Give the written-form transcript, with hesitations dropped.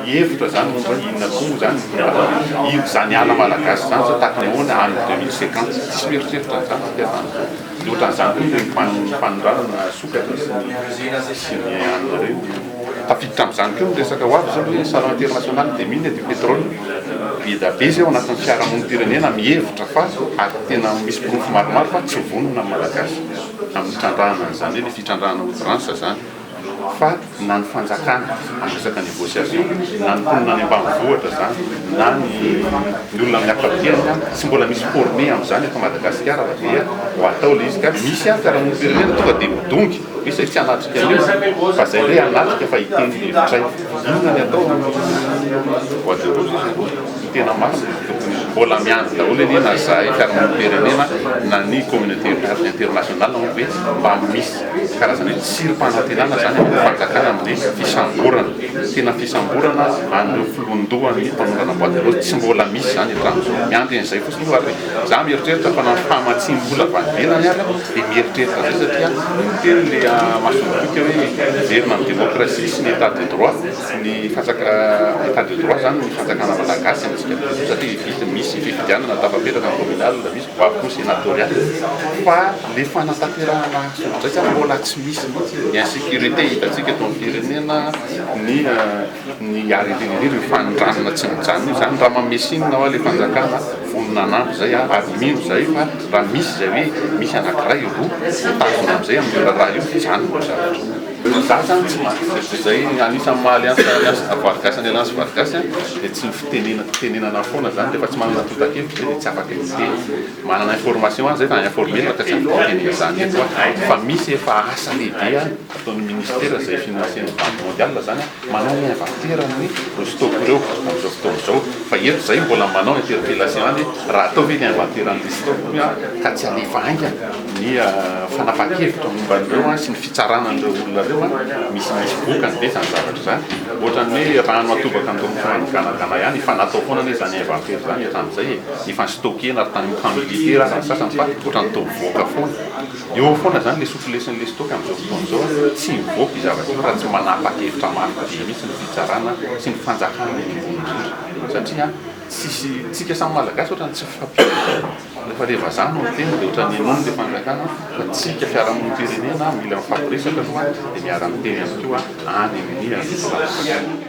hevitra zany momba hoe inona koa moa zany ny izany ala malagasy izany zao tahaka ny ahoana any 2050, tsisy mieritreritra an'izany tsika hatramin'izao. Dia ohatran'izany koa ireny fanondranana sokatra sy ny sy ny anona ireny. Tafiditra amin'izany koa ny resaka ho avy izao hoe salon international des mines et du pétrole. Be dia be izay ao anatin'ny fiarahamonim-pirenena mihevitra fa ary tena misy porofo maromaro fa tsy vonona ny Malagasy amin'ny fitrandrahana an'izany hoe ilay fitrandrahana outrance izany. Fa na ny fanjakana amin'ny resaka négociation, na ny mponina any ambanivohitra izany, na ny ny olona amin'ny ankapobeny, tsy mbola misy formé amin'izany eto Madagasikara fa dia ho atao ilay izy ka misy ihany fiarahamonim-pirenena tonga dia midongy. Misy hoe tsy hanatrika an'io fa zay indray hanatrika fa hiteny ny hevitray. Inona ny atao amin'ny bois de rose izy aloha? Ny tena marina dia tokony mbola miandry daholo anie na zahay fiarahamonim-pirenena na ny communauté internationale moa ve mba misy karazana hoe tsirim-panantenana zany amin'ny fanjakana amin'ny fisamborana tena fisamborana an'ireo filohandohan'ny mpanongana bois de rose tsy mbola misy zany hatramin'izao. Miandry an'izay fotsiny aloha ary za mieritreritra fa na ny famatsiam-bola avy any ivelany ary dia mieritreritra an'izay satria niteny le masoivohika hoe hiverina amin'ny démocratie sy ny état de droit ny fanjaka état de droit zany ny fanjakana malagasy amintsika satria vita misy fifidianana tafapetraka ny communal misy ho avy koa sénatorial fa le fanatanterahana azy zay mbola tsy misy mihitsy ny insécurité hitantsika eto amin'ny firenena ny ny ary indrindra indrindra io fanondranana tsy mijanona io zany raha manome signe hoa le fanjakana vonona hanampy zay aho ary mino zahay fa raha misy zay hoe misy anakiray roa mitazona amizay amin'io raharaha io mijanona io zavatra io. Za zany tsy ma zay anisan'ny maha alliance alliance vargas ny alliance vargas dia tsy ny fitenena fitenenana foana zany rehefa tsy manana antontan-kevitra zay dia tsy afaka hiteny manana information any zay fa informel ka tsy afaka hiteny an'izany eto aho fa misy efa asa lehibe any ataon'ny ministera izay financer-n'ny banque mondiale zany manao ny inventaire ny ireo stock ireo amin'izao fotoana izao fa eto izay mbola manao interpellation any hoe raha atao ve ny inventaire an'ity stock io ka tsy alefa haingana ny fanapahan-kevitra momba an'ireo sy ny fitsarana an'ireo olona ireo misy misy vokany ve izany zavatra izany ohatran'ny hoe rano atobaka amin'ny firanganagana ihany efa natao foana anie izany inventaire izany hatramin'izay e efa ni-stocker-na ary tany amin'ny camp militaire aza ny sasany fa ohatran'ny toa mivoaka foana Eo foana zany le soufflé-sy ny le stock amin'izao fotoana izao a, tsy mivoaka io zavatra io raha tsy manapa-kevitra mafy be mihitsy ny fitsarana sy ny fanjakana eny ambony indrindra satria tsisy, tsika samy malagasy ohatrany tsy mifampino, rehefa le vazaha no miteny de ohatrany henoiny le fanjakana fa tsika fiarahamonim-pirenena mila mifampiresaka aloha de miara-miteny ihany koa any amin'ny fitondram-panjakana.